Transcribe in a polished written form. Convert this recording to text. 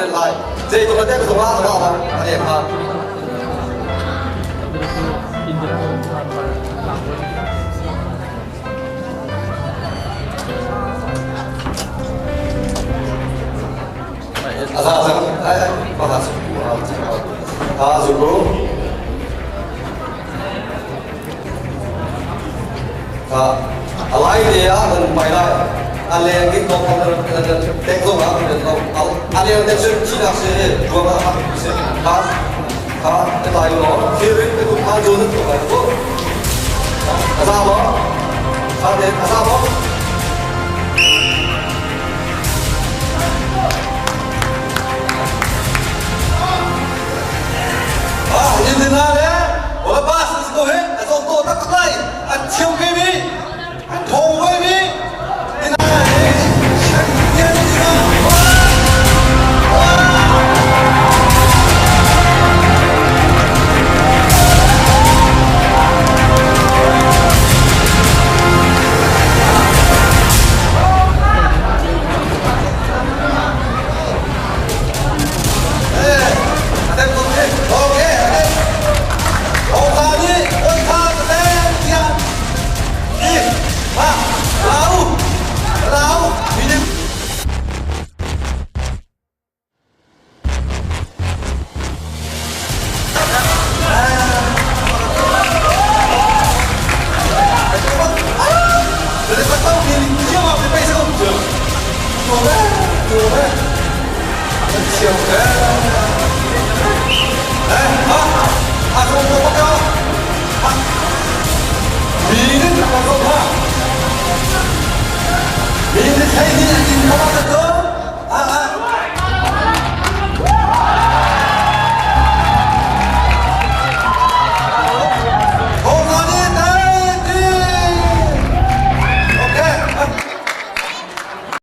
ren lai. Zei tuk te ka la la la ane kha. Asa sa ai ai pa ha su ha su ko. Ha alai te a nan pai lai. A leng ki ko tek zo ma a leng te chu chi na se ruang ha se ha ha te lai lo thil rin te ku ha jo na ko lai ko. Asa mo ha te asa mo. Ah, Indina le wala bas ko he a zo to tak lai a thiam ve mi a thong ve mi Indina le champion Indina.